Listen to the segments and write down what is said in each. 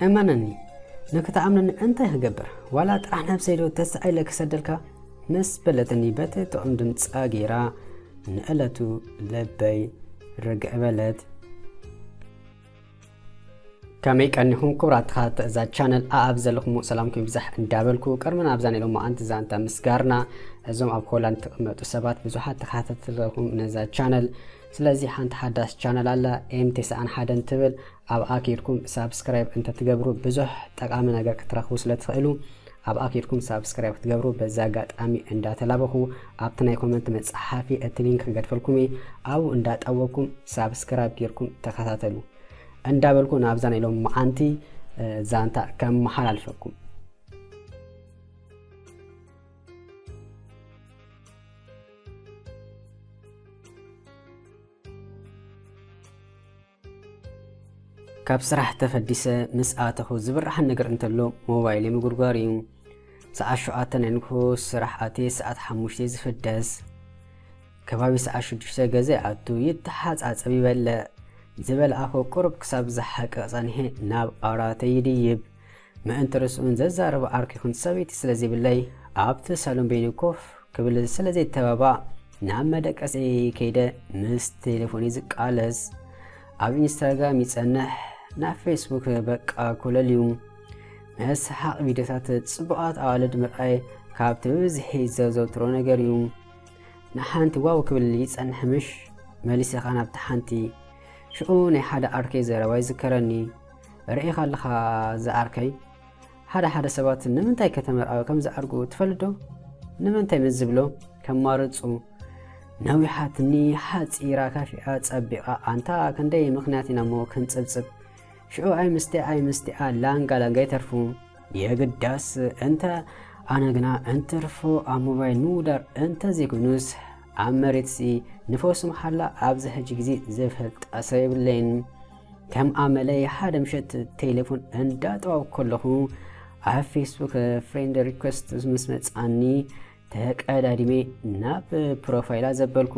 እመነኒ፣ ንክትኣምነኒ እንታይ ክገብር? ዋላ ጥራሕ ነብሰይ ዶ ተስኣ ኢለ ክሰደልካ? ምስ በለትኒ በቲ ጥዑም ድምጻ ገይራ፣ ንዕለቱ ልበይ ርግዕ በለት። ከመይ ቀኒኹም ክቡራት ተኸታተልቲ እዛ ቻነል? ኣኣብ ዘለኹም ሰላምኩም ይብዛሕ እንዳበልኩ፣ ቅድሚ ናብዛ ናይ ሎማዓንቲ ዛንታ ምስጋርና፣ እዞም ኣብ ሆላንድ ትቕመጡ ሰባት ብዙሓት ተኸታተልቲ ዘለኹም ነዛ ቻነል። ስለዚ ሓንቲ ሓዳስ ቻነል ኣላ፣ ኤም ተስዓን ሓደን ትብል፣ ኣብኣ ከይድኩም ሳብስክራይብ እንተትገብሩ ብዙሕ ጠቓሚ ነገር ክትረኽቡ ስለ ትኽእሉ፣ ኣብኣ ከይድኩም ሳብስክራይብ ክትገብሩ በዚ ኣጋጣሚ እንዳተላበኹ፣ ኣብቲ ናይ ኮመንት መጽሓፊ እቲ ሊንክ ክገድፈልኩም እየ። ኣብኡ እንዳጠወኩም ሳብስክራይብ ጌርኩም ተኸታተሉ እንዳበልኩ፣ ናብዛ ናይ ሎማዓንቲ እ፣ ዛንታ ከመሓላልፈኩም። ካብ ስራሕ ተፈዲሰ ምስ ኣተኹ ዝብርሃን ነገር እንተሎ ሞባይለይ ምጉርጓር እዩ። ሰዓት ሸውዓተ ናይ ንግሆ ስራሕ ኣትየ ሰዓት ሓሙሽተ ዝፍደስ። ከባቢ ሰዓት ሽዱሽተ ገዛ ይኣቱ፣ ይተሓጻጸብ፣ ይበልዕ። ዝበልዓኹ ቁሩብ ክሳብ ዝሓቅቕ ጸኒሐ ናብ ዓራተይ ይድይብ። ምእንቲ ርእሱን ዘዛርባ ዓርኪ ይኹን ሰበይቲ ስለ ዘይብለይ፣ ኣብቲ ሳሎን በይኑ ኮፍ ክብል ስለ ዘይተባባዕ፣ ናብ መደቀሲ ከይደ ምስ ቴሌፎን ይዝቃለስ። ኣብ ኢንስታግራም ይጸንሕ፣ ናብ ፌስቡክ በቃ ኮለል እዩ። መስሓቕ ቪድዮታት ጽቡቓት ኣዋልድ ምርኣይ ካብቲ ብብዝሒ ዘዘውትሮ ነገር እዩ። ንሓንቲ ዋው ክብል ይጸንሕ ምሽ፣ መሊሰ ኸኣ ናብቲ ሓንቲ። ሽዑ ናይ ሓደ ዓርከይ ዘረባ ይዝከረኒ። ርኢኻ ኣለኻ ዝዓርከይ? ሓደ ሓደ ሰባት ንምንታይ ከተመርዓዊ ከም ዝዓርጉ ትፈልጥ ዶ? ንምንታይ ምስ ዝብሎ ከማርጹ። ነዊሓትኒ፣ ሓጺራ፣ ከፊኣ፣ ጸቢቓ፣ ኣንታ ክንደይ ምኽንያት ኢና እሞ ክንጽብጽብ። ሽዑ ኣይ ምስቲ ኣይ ምስቲኣ ላንጋ ላንጋ ይተርፉ። የግዳስ እንተ ኣነ ግና እንትርፎ ኣብ ሞባይል ምውዳር እንተ ዘይኮይኑስ ኣብ መሬትሲ ንፈውሲ መሓላ ኣብዚ ሕጂ ግዜ ዝፈልጣ ሰብ የብለይን። ከም ኣመለይ ሓደ ምሸት ቴሌፎን እንዳጠዋው ከለኹ ኣብ ፌስቡክ ፍሬንድ ሪኩዌስት ምስ መጻኒ ተቀዳዲሜ ናብ ፕሮፋይላ ዘበልኩ።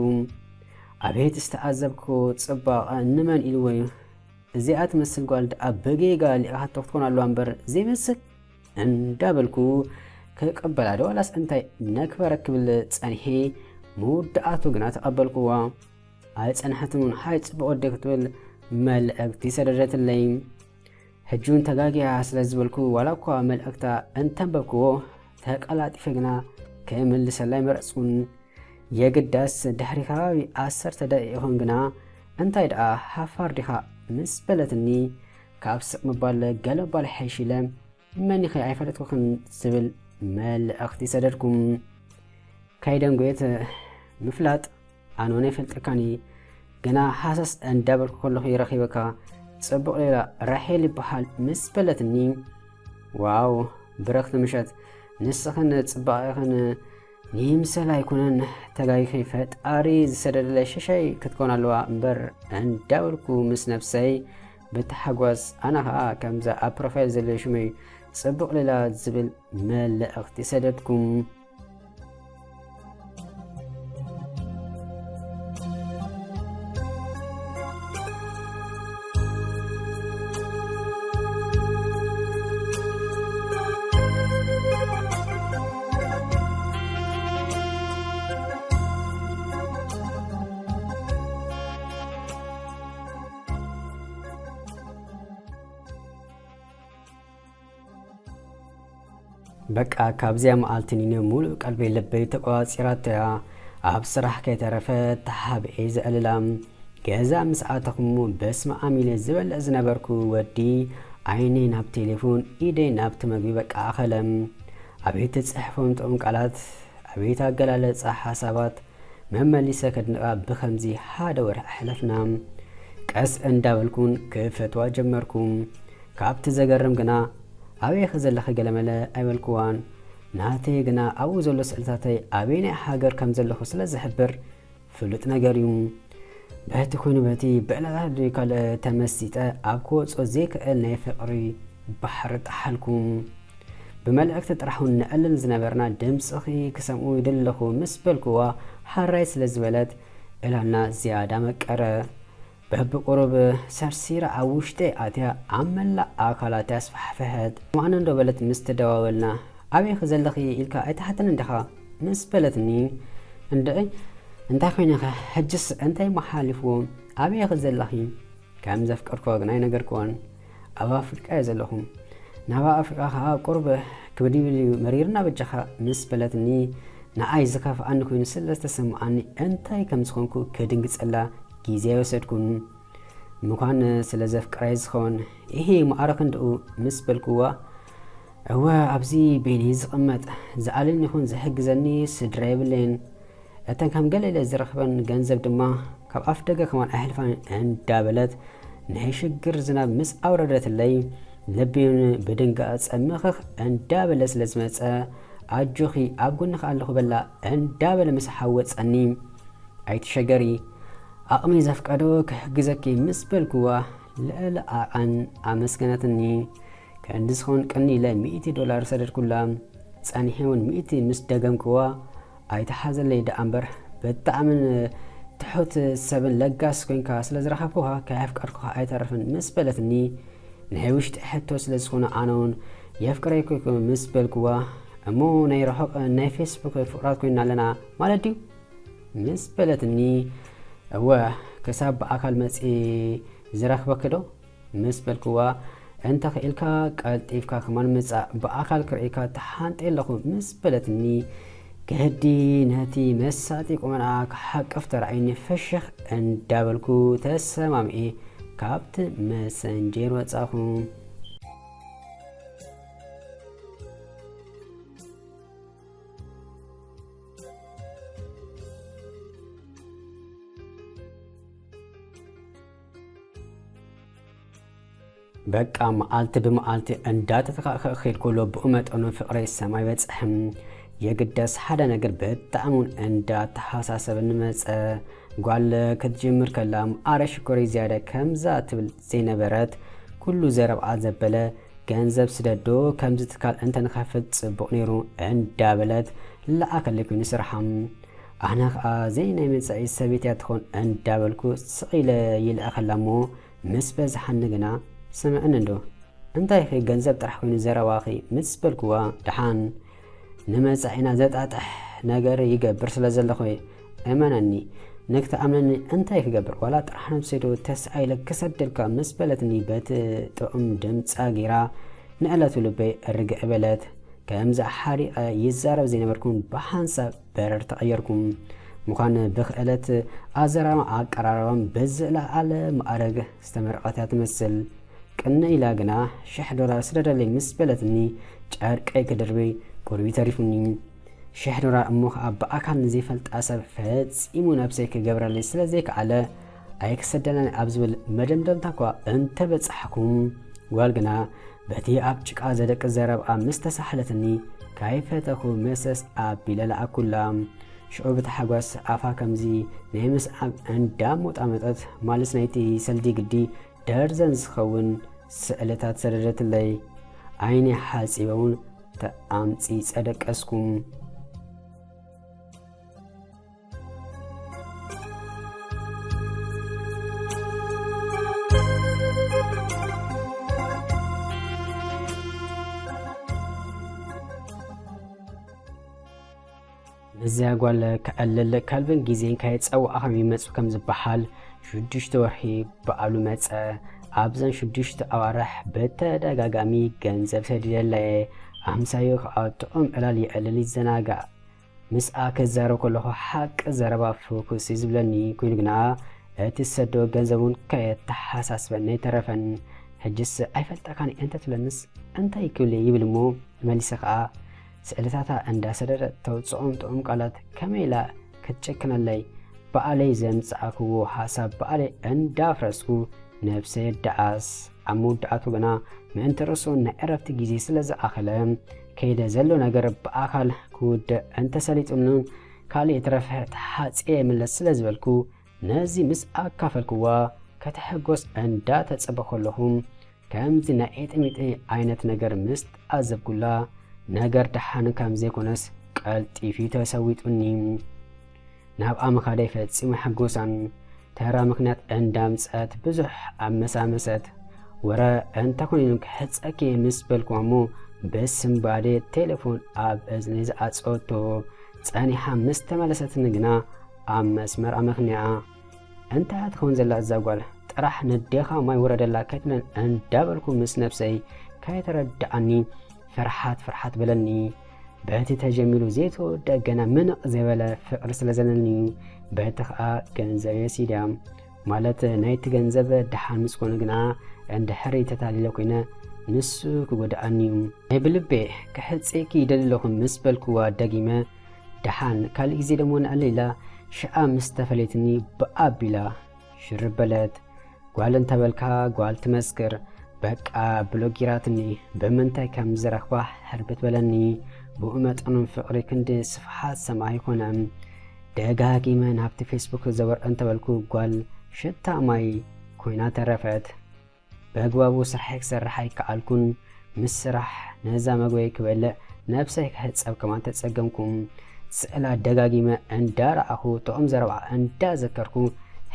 ኣቤት ዝተዓዘብኩ ጽባቐ ንመን ኢልዎ እዩ? እዚኣ ትመስል ጓል ደኣ ብጌጋ ሊኢኻቶ ክትኮን ኣለዋ እምበር ዘይመስል እንዳበልኩ ክቕበላ ዶ ዋላስ እንታይ ነክበረ ክብል ጸኒሐ፣ መወዳእቱ ግና ተቐበልኩዋ። ኣይጸንሐትን እውን፣ ሃይ ጽቡቕ ወዲ ክትብል መልእኽቲ ሰደደትለይ። ሕጂ እውን ተጋግያ ስለ ዝበልኩ ዋላ እኳ መልእኽታ እንተንበብክዎ ተቀላጢፈ ግና ክምልሰላ ኣይመረጽኩን። የግዳስ ድሕሪ ከባቢ ዓሰርተ ደቂቕ ይኹን ግና እንታይ ደኣ ሓፋር ዲኻ ምስ በለትኒ ካብ ስቕ ምባል ገለ ባል ሕሽ ኢለ መን ኢኺ ኣይፈለጥኩኽን ዝብል መልእኽቲ ሰደድኩም። ከይደንጎየት ምፍላጥ ኣነ እውን ኣይፈልጠካን እየ። ግና ሃሰስ እንዳበልኩ ከለኹ ይረኺበካ። ጽቡቕ ሌላ ራሄል ይበሃል ምስ በለትኒ፣ ዋው ብርኽቲ ምሸት፣ ንስኽን ጽባቐኽን ንይምሰል ኣይኮነን ተጋጊኺ፣ ፈጣሪ ዝሰደደለይ ሸሻይ ክትኮን ኣለዋ እምበር እንዳበልኩ ምስ ነብሰይ ብታሕጓስ፣ ኣነ ኸኣ ከምዛ ኣብ ፕሮፋይል ዘለይ ሽመይ ጽቡቕ ሌላ ዝብል መልእኽቲ ሰደድኩም። በቃ ካብዚኣ መዓልቲ ኒነ ሙሉእ ቀልበይ ልበይ ተቆጻጺራቶ እያ። ኣብ ስራሕ ከይተረፈ ተሓቢኤ ዘዕልላ። ገዛ ምስ ኣተኹ እሞ በስመኣም ኢለ ዝበልዕ ዝነበርኩ ወዲ ዓይነይ ናብ ቴሌፎን ኢደይ ናብቲ መግቢ በቃ ኣኸለ። ኣቤት ትጽሕፎም ጥዑም ቃላት፣ ኣቤት ኣገላለጻ ሓሳባት። መመሊሰ ከድንቓ ብኸምዚ ሓደ ወርሒ ኣሕለፍና። ቀስ እንዳበልኩን ክፈትዋ ጀመርኩ። ካብቲ ዘገርም ግና ኣበይ ኢኺ ዘለኺ ገለመለ ኣይበልክዋን። ናተይ ግና ኣብኡ ዘሎ ስእልታተይ ኣበየናይ ሃገር ከም ዘለኹ ስለ ዝሕብር ፍሉጥ ነገር እዩ። በቲ ኮይኑ በቲ ብዕላላት ድዩ ካልእ ተመሲጠ ኣብ ክወጾ ዘይክእል ናይ ፍቕሪ ባሕሪ ጠሓልኩ። ብመልእኽቲ ጥራሕ እውን ነዕልል ዝነበርና፣ ድምጽኺ ክሰምኡ ይደሊ ኣለኹ ምስ በልክዋ፣ ሃራይ ስለ ዝበለት ዕላልና ዝያዳ መቀረ። በብቁሩብ ሰርሲራ ኣብ ውሽጠይ ኣትያ ኣብ መላእ ኣካላት ኣስፋሕፈሐት። ማን እንዶ በለት ምስ ተደዋወልና፣ ኣበይ ዘለኺ ኢልካ ኣይትሓተን እንዲኻ ምስ በለትኒ፣ እንድዒ እንታይ ኮይነ ኸ? ሕጅስ እንታይ መሓሊፍዎ? ኣበይ ዘለኺ? ከም ዘፍቀርኮ ግን ኣይነገርክዎን። ኣብ ኣፍሪቃ እየ ዘለኹ። ናብ ኣፍሪቃ ከዓ ቁርብ ክብድ ይብል እዩ፣ መሪርና በጃኻ ምስ በለትኒ፣ ንኣይ ዝኸፍኣኒ ኮይኑ ስለ ዝተሰምዓኒ እንታይ ከም ዝኾንኩ ክድንግጸላ ግዜ ኣይወሰድኩን። ምዃን ስለ ዘፍቅራይ ዝኸውን፣ ይሄ ማዕረ ክንድኡ ምስ በልክዋ፣ እወ ኣብዚ ቤኒ ዝቕመጥ ዝኣልን ይኹን ዝሕግዘኒ ስድራ የብለይን። እተን ከም ገለለ ዝረኽበን ገንዘብ ድማ ካብ ኣፍ ደገ ከማን ኣሕልፋን እንዳበለት ናይ ሽግር ዝናብ ምስ ኣውረደትለይ፣ ልቢውን ብድንጋጸ ምኽኽ እንዳበለ ስለ ዝመጸ፣ ኣጆኺ ኣብ ጎንኺ ኣለኹ በላ እንዳበለ ምስ ሓወጸኒ፣ ኣይትሸገሪ፣ ኣቕሚ ዘፍቀዶ ክሕግዘኪ ምስ በልክዋ፣ ልዕሊ ዓቐን ኣመስገነትኒ። ክንዲ ዝኾን ቅኒ ኢለ ሚእቲ ዶላር ሰደድኩላ። ጸኒሐ እውን ሚእቲ ምስ ደገምክዋ፣ ኣይተሓዘለይ ደኣ እምበር፣ ብጣዕምን ትሑት ሰብን ለጋስ ኮይንካ ስለ ዝረኸብኩኻ፣ ከየፍቀርኩኻ ኣይተርፍን ምስ በለትኒ፣ ናይ ውሽጢ ሕቶ ስለ ዝኾነ፣ ኣነ እውን የፍቅረኪ እኮ ምስ በልክዋ፣ እሞ ናይ ርሑቕ ናይ ፌስቡክ ፍቕራት ኮይንና ኣለና ማለት ድዩ? ምስ በለትኒ፣ እወ፣ ክሳብ ብኣካል መጺ ዝረኽበኪ ዶ? ምስ በልክዋ፣ እንተ ኽኢልካ ቀልጢፍካ ከማን ምጻእ፣ ብኣካል ክርእየካ ተሓንጤ ኣለኹ ምስ በለትኒ፣ ግዲ ነቲ መሳጢ ቁመናኣ ክሓቅፍ ተራእዩኒ ፍሽኽ እንዳበልኩ ተሰማሚኤ ካብቲ መሰንጀር ወጻኹ። በቃ መዓልቲ ብመዓልቲ እንዳተተካእከ ኸይድ ከሎ ብኡ መጠኑ ፍቕረይ ሰማይ በጽሕም። የግደስ ሓደ ነገር ብጣዕሚ እውን እንዳተሓሳሰበኒ መጸ። ጓል ክትጅምር ከላ ማዕረ ሽኮረይ ዝያዳ ከምዛ ትብል ዘይነበረት፣ ኩሉ ዘረብኣ ዘበለ፣ ገንዘብ ስደዶ ከምዚ ትካል እንተንኸፍት ጽቡቕ ነይሩ እንዳበለት ለኣከለይ ኮይኑ ስርሓም። ኣነ ኸኣ ዘይ ናይ መጻኢ ሰበይትያ ትኾን እንዳበልኩ ስቕ ኢለ ይልእኸላ እሞ ምስ በዝሓኒ ግና፣ ስምዕኒ እንዶ፣ እንታይ ኢኺ ገንዘብ ጥራሕ ኮይኑ ዘረባኺ ምስ በልክዋ፣ ደሓን ንመጻኢና ዘጣጥሕ ነገር ይገብር ስለ ዘለኹ እየ። እመነኒ፣ ንክትኣምነኒ እንታይ ክገብር? ዋላ ጥራሕ ነብሰይ ዶ ተስኣ ኢለ ክሰደልካ ምስ በለትኒ በቲ ጥዑም ድምጻ ጌራ ንዕለቱ ልበይ ርግእ በለት። ከምዚ ሓሪቐ ይዛረብ ዘይነበርኩን ብሓንሳብ በረር ተቐየርኩ። ምዃን ብኽእለት ኣዘራርባን ኣቀራርባን ብዝለዓለ ማዕረግ ዝተመረቐት እያ ትመስል። ቅንእ ኢላ ግና ሽሕ ዶላር ስደደለይ ምስ በለትኒ ጨርቀይ ክድርበይ ቁርቢ ተሪፉኒ። ሽሕ ዶላር እሞ ኸኣ ብኣካል ንዘይፈልጣ ሰብ ፈጺሙ ነብሰይ ክገብረለይ ስለ ዘይከኣለ ኣይክሰደናን ኣብ ዝብል መደምደምታ እኳ እንተበጻሕኩም፣ ጓል ግና በቲ ኣብ ጭቃ ዘደቂ ዘረብኣ ምስ ተሳሕለትኒ፣ ካይፈተኹ መሰስ ኣቢለ ለኣኩላ። ሽዑ ብታሕጓስ ኣፋ ከምዚ ናይ ምስዓብ እንዳሞጣመጠት፣ ማልስ ናይቲ ሰልዲ ግዲ ደርዘን ዝኸውን ስእልታት ሰደደትለይ። ዓይኒ ሓጺበ እውን ተኣምጺጸ ደቀስኩ። ምስዚኣ ጓል ከዕልል ከልብን ግዜን ከየጸዋዕኻ ይመጹ ከም ዝበሃል፣ ሽዱሽተ ወርሒ በዓሉ መጸ። ኣብዘን ሽዱሽተ ኣዋርሕ ብተደጋጋሚ ገንዘብ ሰዲደለየ። ኣምሳዮ ከኣ ጥዑም ዕላል የዕልል ይዘናጋዕ። ምስኣ ክዛረብ ከለኹ ሓቂ ዘረባ ፍኩስ እዩ ዝብለኒ። ኮይኑ ግና እቲ ዝሰዶ ገንዘብ እውን ከየተሓሳስበኒ ኣይተረፈን። ሕጅስ ኣይፈልጠካን እየ እንተትብለንስ እንታይ ክብል እየ ይብል እሞ፣ መሊሰ ከኣ ስእልታታ እንዳሰደደት ተውጽኦም ጥዑም ቃላት ከመይ ኢላ ክትጨክነለይ? ባዕለይ ዘምጻእክዎ ሓሳብ ባዕለይ እንዳፍረስኩ ነብሰይ የደዓስ። ኣብ መወዳእቱ ግና ምእንቲ ርእሱ ናይ ዕረፍቲ ግዜ ስለ ዝኣኸለ፣ ከይደ ዘሎ ነገር ብኣካል ክውድእ እንተሰሊጡንን ካልእ ይትረፍ ተሓጽየ ይምለስ ስለ ዝበልኩ፣ ነዚ ምስ ኣካፈልክዋ ከተሐጎስ እንዳተጸበ ከለኹ፣ ከምዚ ናይ ኤጥሚጢ ዓይነት ነገር ምስ ተዓዘብኩላ፣ ነገር ደሓን ከም ዘይኮነስ ቀልጢፉ ተሰዊጡኒ። ናብኣ ምኻደይ ፈጺሙ ኣይሐጎሳን። ተራ ምኽንያት እንዳምጸት ብዙሕ ኣመሳመሰት። ወረ እንተኾይኑ ክሕጸኪ ምስ በልኩዋ እሞ ብስምባዴ ቴሌፎን ኣብ እዝኒ ዝኣጸወቶ ጸኒሓ ምስ ተመለሰትኒ ግና ኣብ መስመር ኣመኽንያ። እንታይ ትኸውን ዘላ እዛ ጓል? ጥራሕ ነዴኻ ማይ ውረደላ ከይትብለን እንዳበልኩ ምስ ነብሰይ ከይተረድኣኒ ፍርሓት ፍርሓት በለኒ። በቲ ተጀሚሩ ዘይተወድአ ገና ምንቕ ዘይበለ ፍቕሪ ስለ ዘለኒ በቲ ኸኣ ገንዘብ የሲድያ። ማለት ናይቲ ገንዘብ ደሓን ምስ ኮነ ግና እንድሕሪ ተታሊለ ኮይነ ንሱ ክጎድኣኒ እዩ። ናይ ብልቤ ክሕጽየኪ ይደሊ ኣለኹ ምስ በልክዋ ደጊመ ደሓን ካልእ ግዜ ደሞ ንዕለላ ሽኣ ምስ ተፈለየትኒ ብኣቢላ ሽርብ በለት። ጓል እንተበልካ ጓል ትመስክር። በቃ ብሎጊራትኒ። ብምንታይ ከም ዝረኽባ ሕርብት በለኒ። ብኡ መጠኑን ፍቕሪ ክንዲ ስፍሓት ሰማይ ይኾነ። ደጋጊመ ናብቲ ፌስቡክ ዘወር እንተበልኩ ጓል ሽታ ማይ ኮይና ተረፈት። በግባቡ ስርሐይ ክሰርሕ ኣይከኣልኩን። ምስ ስራሕ ነዛ መግበይ ክበልዕ ነብሰይ ክሕጸብ ከማን ተጸገምኩ። ስእላ ደጋጊመ እንዳረኣኹ ጥዑም ዘረባ እንዳዘከርኩ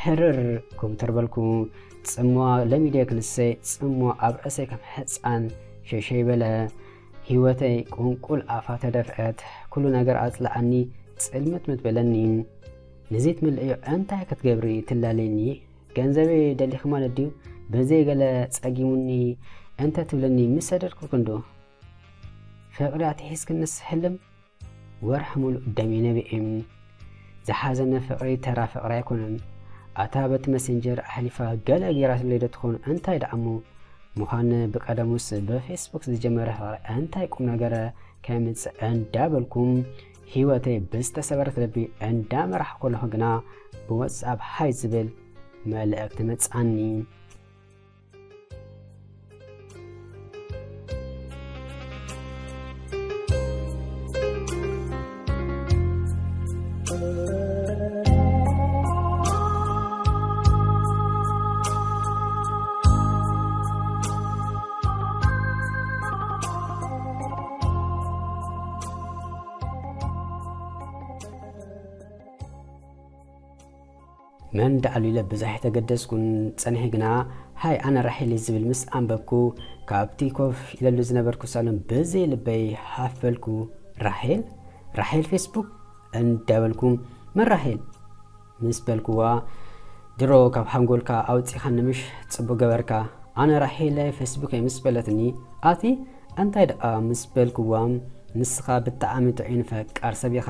ሕርር ኩምትር በልኩ። ጽምዋ ለሚደ ክንሰ ጽምዋ ኣብ ርእሰይ ከም ሕጻን ሸሸይ በለ። ህይወተይ ቁንቁል ኣፋ ተደፍዐት። ኩሉ ነገር ኣጽለኣኒ ጽልምትምት በለኒ። ንዘይትምልእዮ እንታይ ክትገብሪ ትላለኒ? ገንዘበይ ደሊኺ ማለት ድዩ? በዘይ ገለ ጸጊሙኒ እንተ ትብለኒ ምስ ሰደድኩ ክንዶ ፍቕሪ ኣትሒዝክንስ ህልም ወርሒ ሙሉእ ደሜ ነቢዒ። ዝሓዘነ ፍቕሪ ተራ ፍቕሪ ኣይኮነን። ኣታ በቲ መሰንጀር ኣሕሊፋ ገለ ጌራትለይ ዶ ትኾን እንታይ ደኣ እሞ ምዃን ብቀደሙስ ብፌስቡክ ዝጀመረ ፍቕሪ እንታይ ቁም ነገረ ከምጽእ እንዳበልኩም ህይወተይ ብዝተሰበረት ልቢ እንዳመራሕኩ ከለኹ ግና ብወትስኣፕ ሃይ ዝብል መልእኽቲ መጻኒ። መን ደኣሉ ኢለ ብዙሕ ኣይተገደስኩን። ጸኒሐ ግና ሃይ ኣነ ራሄል እየ ዝብል ምስ ኣንበብኩ፣ ካብቲ ኮፍ ኢለሉ ዝነበርኩ ሳሎን ብዘይ ልበይ ሃፍ በልኩ። ራሄል? ራሄል ፌስቡክ? እንዳበልኩ፣ መን ራሄል? ምስ በልኩዋ፣ ድሮ ካብ ሓንጎልካ ኣውጺኻኒ ምሽ? ጽቡቕ ገበርካ። ኣነ ራሄል ፌስቡክ እየ ምስ በለትኒ፣ ኣቲ እንታይ ደኣ ምስ በልክዋ፣ ንስኻ ብጣዕሚ ጥዑይን ፈቃር ሰብ ኢኻ።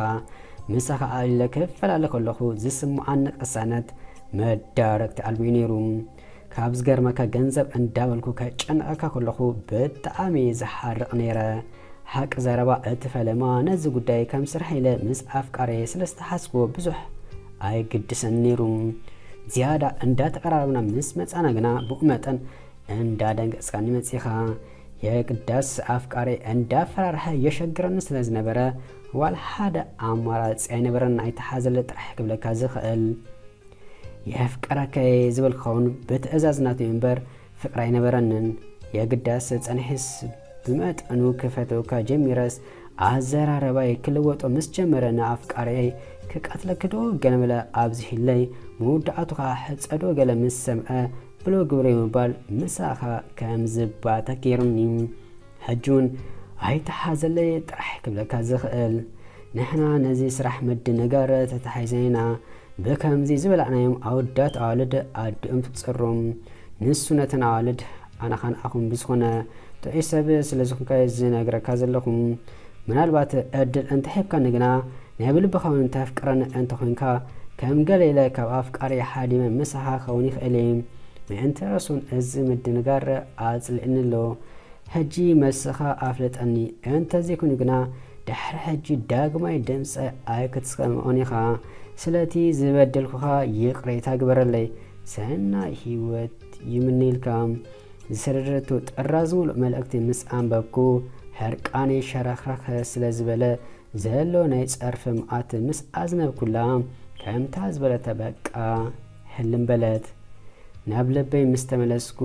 ምሳኻ ኣልዒለ ክፈላለ ከለኹ ዝስምዓኒ ቅሳነት መዳረግቲ ኣልቦ እዩ ነይሩ። ካብ ዝገርመካ ገንዘብ እንዳበልኩ ከጨንቐካ ከለኹ ብጣዕሚ እየ ዝሓርቕ ነይረ። ሓቂ ዘረባ እቲ ፈለማ ነዚ ጉዳይ ከም ስራሕ ኢለ ምስ ኣፍቃረየ ስለ ዝተሓዝኩዎ ብዙሕ ኣይግድሰን ነይሩ። ዝያዳ እንዳተቐራረብና ምስ መጻና ግና ብኡ መጠን እንዳደንገጽካኒ መጺኻ። የግዳስ ኣፍቃሪ እንዳፈራርሐ የሸግረኒ ስለ ዝነበረ ዋላ ሓደ ኣማራጺ ኣይነበረን ኣይተሓዘለ ጥራሕ ክብለካ ዝኽእል። የፍቅረከ ዝብል ክኸውን ብትእዛዝ ናቱ እምበር ፍቅሪ ኣይነበረንን። የግዳስ ጸኒሕስ ብመጠኑ ክፈትወካ ጀሚረስ ኣዘራረባይ ክልወጦ ምስ ጀመረ ንኣፍቃሪየይ ክቀትለኪ ዶ ገለ መለ ኣብዚሒለይ መወዳእቱ ኸዓ ሕጸ ዶ ገለ ምስ ሰምዐ ብሎ ግብሪ ምባል ምሳኻ ከም ዝባተ ገይሩኒ። ሕጂ እውን ኣይተሓዘለይ ጥራሕ ክብለካ ዝኽእል። ንሕና ነዚ ስራሕ ምድንጋር ተታሒዝና ኢና። ብከምዚ ዝበላዕናዮም ኣወዳት ኣዋልድ ኣዲኦም ትጽሮም። ንሱ ነተን ኣዋልድ ኣነ ኻንኣኹም ብዝኾነ ጥዑይ ሰብ ስለ ዝኾንካ ዝነግረካ ዘለኹ። ምናልባት ዕድል እንተሂብካኒ ግና ናይ ብልብኻ እውን ተፍቅረኒ እንተኾይንካ ከም ገለ ኢለ ካብ ኣፍቃሪ ሓዲመ ምሳኻ ክኸውን ይኽእል እየ። ምእንቲ ርእሱን እዚ ምድንጋር ኣጽሊእኒ ኣሎ። ሕጂ መልስኻ ኣፍልጠኒ፣ እንተዘይኮይኑ ግና ድሕሪ ሕጂ ዳግማይ ድምጸ ኣይክትሰምዖን ኢኻ። ስለቲ ዝበደልኩኻ ይቕሬታ ግበረለይ። ሰናይ ህይወት ይምነየልካ። ዝሰደደቶ ጥራዝ ምሉእ መልእኽቲ ምስ ኣንበብኩ፣ ሕርቃነይ ሸረኽረኽ ስለ ዝበለ፣ ዘሎ ናይ ጸርፊ መዓት ምስ ኣዝነብኩላ፣ ከምታ ዝበለታ በቃ ህልም በለት። ናብ ልበይ ምስ ተመለስኩ፣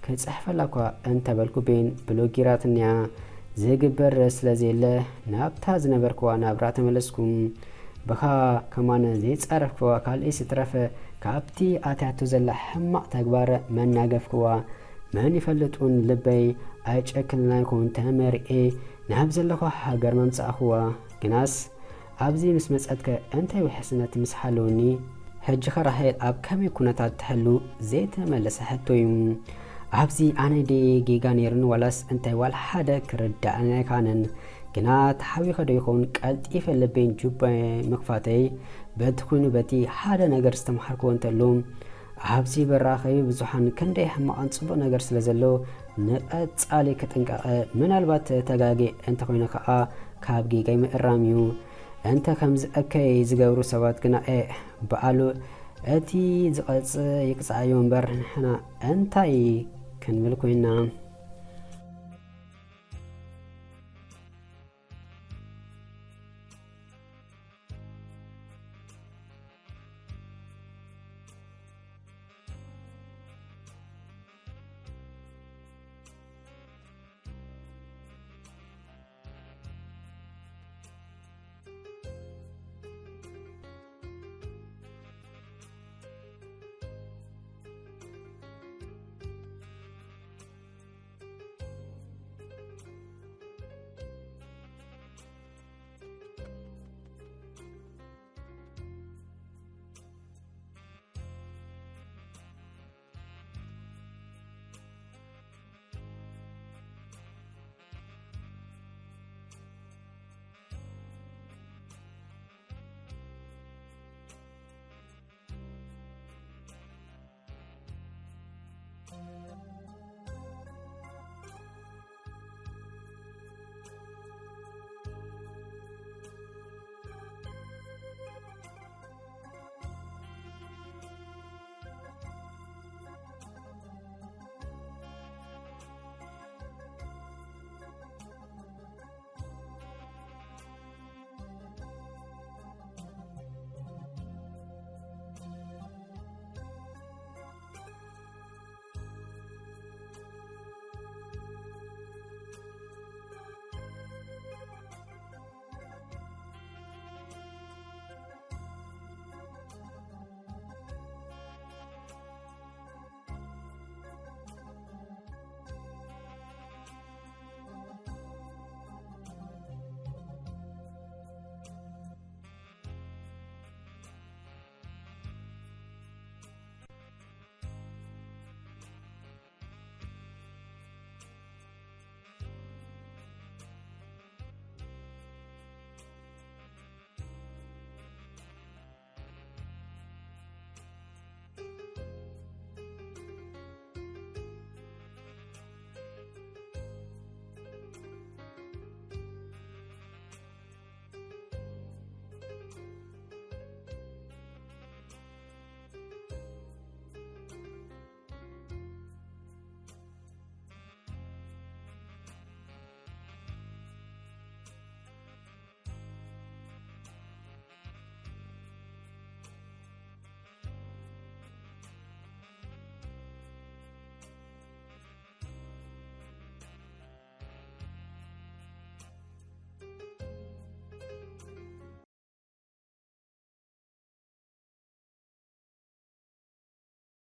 ክጽሕፈላ እኳ እንተበልኩ ቤን ብሎጊራትንያ። ዝግበር ስለ ዘየለ፣ ናብታ ዝነበርክዋ ናብራ ተመለስኩ። ብኻ ከማን ዘይጻረፍክዋ ካልእስ ይትረፍ፣ ካብቲ ኣትያቶ ዘላ ሕማቕ ተግባር መናገፍክዋ። መን ይፈልጥ እውን ልበይ ኣይጨክንና ይኸውን ተመሪኤ ናብ ዘለኹ ሃገር መምጻእኽዋ። ግናስ ኣብዚ ምስ መጸትከ እንታይ ውሕስነት ምስ ሃለወኒ? ሕጂ ኸ ራሄል ኣብ ከመይ ኩነታት ትሕሉ ዘይተመለሰ ሕቶ እዩ። ኣብዚ ኣነ ድየ ጌጋ ነይሩኒ ዋላስ እንታይ ዋላ ሓደ ክርዳእኒ ኣይከኣነን። ግና ተሓዊኸ ዶ ይኸውን ቀልጢፈ ልበይን ጁባይ ምኽፋተይ? በቲ ኮይኑ በቲ ሓደ ነገር ዝተምሃርክዎ እንተሎ ኣብዚ በራኸቢ ብዙሓን ክንደይ ሕማቕን ጽቡቕ ነገር ስለ ዘሎ ንቐጻሊ ክጥንቀቐ፣ ምናልባት ተጋጌ እንተኾይነ ከኣ ካብ ጌጋይ ምእራም እዩ። እንተ ከምዚ እከይ ዝገብሩ ሰባት ግና ኤእ በኣሉ እቲ ዝቐጽ ይቅጻዕ እዩ እምበር ንሕና እንታይ ክንብል ኮይና።